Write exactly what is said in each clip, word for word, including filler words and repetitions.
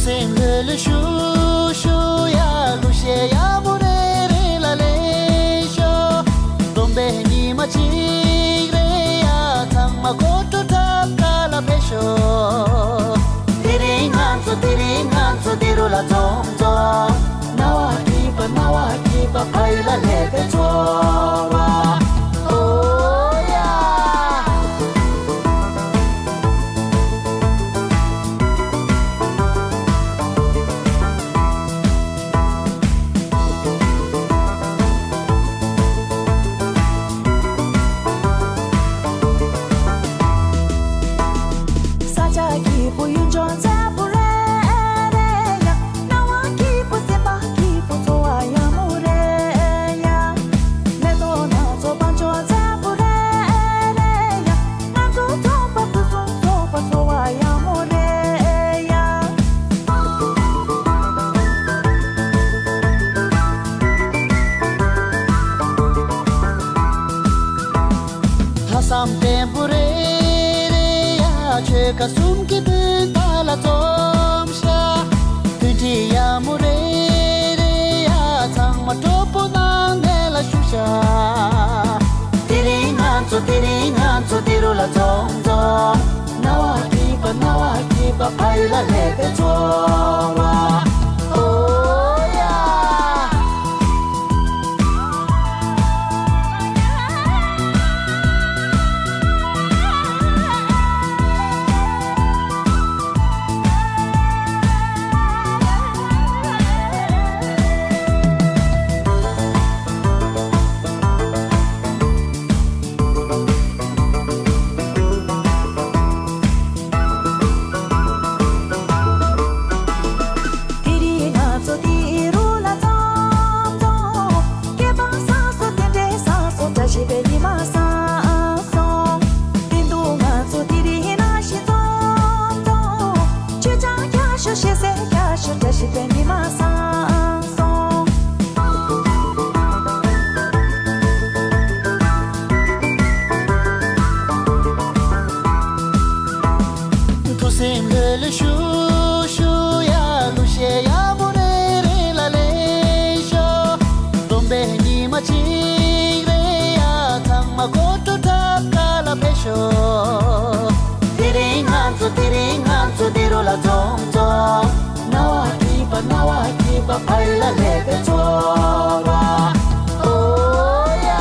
སེམས་ལྷོད་ལྷོད་ཤུགས་ཤུགས་ཡ། གླུ་གཞས་ཡག་པོ་རེ་རེ་ལ་ལེན་ཤོག་སྡོམ་པའི་ཉི་མ་གཅིག་རེ་ཡ། ཚང་མ་སྒོར་བྲོ་འཁྲབ་ག་ལ་ཕེབས་ཤོག་དེ་རིང་ང་ཚོ་དེ་རིང་ང་ཚོ་འདི་རུ་ལ་འཛོམས་འཛོམས། རྣ་བ་སྐྱིད་པ་རྣ་བ་སྐྱིད་པ་ཕ་ཡུལ་ལ་སླེབས་པའི་ཚོར་བ། ཨོ་ཡ། ས་ཆ་སྐྱིད་པོ་ཡུལ་ལྗོངས་མཛེས་པོ་རེད་ཡ། སྣང་བ་སྐྱིད་པོ་སེམས་པ་སྐྱིད་པོ་ཚོར་བ་ཡག་མོ་རེད་ཡ། མེ་ཏོག་སྣ་ཚོགས་དཔལ་འབྱོར་མཛེས་པོ་རེད་ཡ། ང་ཚོ་ཚོགས་པ་ཕུན་སུམ་ཚོགས་པ་ཚོར་བ་ཡག་མོ་རེད་ཡ། ལྷག་བསམ་བརྟན་པོ་རེ་རེ་ཡ། ཆོལ་ཁ་གསུམ་གྱི་སྤུན་ཟླ་ལ་འཛོམས་ཤག་མཐུན་སྒྲིལ་ཡག་མོ་རེ་རེ་ཡ། ཚང་མ་སྤྲོ་པོ་ངང་ནས་ལ་བཞུགས་ཤག་དེ་རིང་ང་ཚོ་དེ་རིང་ང་ཚོ་འདི་རུ་ལ་འཛོམས་འཛོམས། རྣ་བ་སྐྱིད་པ་རྣ་བ་སྐྱིད་པ་ཕ་ཡུལ་ལ་སླེབས་པའི་ཚོར་བ། ཨོ་ཡ། དེ་རིང་ང་ཚོ་འདི་རུ་ལ་འཛོམས་འཛོམས། སྐལ་བ་བཟང་སོང་རྟེན་འབྲེལ་བཟང་སོང་བཀྲ་ཤིས་པའི་ཉི་མ་བཟང་སོང་། བདེན་དུ་ང་ཚོ་དེ་རིང་ནང་བཞིན་འཛོམས་འཛོམས། མཆོད་ཆང་རྒྱག་ཤོག་ཞལ་ཟས་རྒྱག་ཤོག་བཀྲ་ཤིས་པའི་ཉི་མ་བཟང་སོང་། ཐུགས་སེམས་ལྷོད་ལྷོད་ཤུགས་ཤུགས་ཡ། གླུ་གཞས་ཡག་པོ་རེ་རེ་ལ་ལེན་ཤོག་སྡོམ་པའི་ཉི་མ་གཅིག་རེ་ཡ། ཚང་མ་སྒོར་བྲོ་འཁྲབ་ག་ལ་ཕེབས་ཤོག་དེ་རིང་ང་ཚོ་དེ་རིང་ང་ཚོ་འདི་རུ་ལ་འཛོམས་འཛོམས། རྣ་བ་སྐྱིད་པ་རྣ་བ་སྐྱིད་པ་ཕ་ཡུལ་ལ་སླེབས་པའི་ཚོར་བ། ཨོ་ཡ།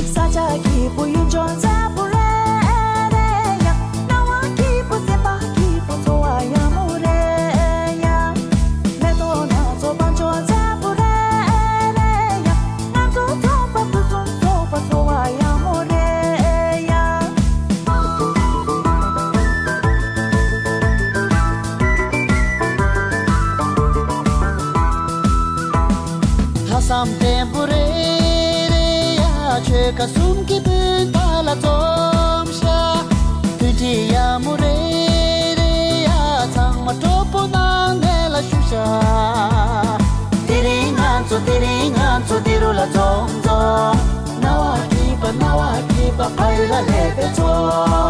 ས་ཆ་སྐྱིད་པོ་ཡུལ་ལྗོངས་མཛེས་པོ་རེད་ཡ། སྣང་བ་སྐྱིད་པོ་སེམས་པ་སྐྱིད་པོ་ཚོར་བ་ཡག་མོ་རེད་ཡ། མེ་ཏོག་སྣ་ཚོགས་དཔལ་འབྱོར་མཛེས་པོ་རེད་ཡ། ང་ཚོ་ཚོགས་པ་ཕུན་སུམ་ཚོགས་པ་ཚོར་བ་ཡག་མོ་རེད་ཡ། ལྷག་བསམ་བརྟན་པོ་རེ་རེ་ཡ། ཆོལ་ཁ་གསུམ་གྱི་སྤུན་ཟླ་ལ་འཛོམས་ཤག་མཐུན་སྒྲིལ་ཡག་མོ་རེ་རེ་ཡ། ཚང་མ་སྤྲོ་པོ་ངང་ནས་ལ་བཞུགས་ཤག་དེ་རིང་ང་ཚོ་དེ་རིང་ང་ཚོ་འདི་རུ་ལ་འཛོམས་འཛོམས། རྣ་བ་སྐྱིད་པ་རྣ་བ་སྐྱིད་པ་ཕ་ཡུལ་ལ་སླེབས་པའི་ཚོར་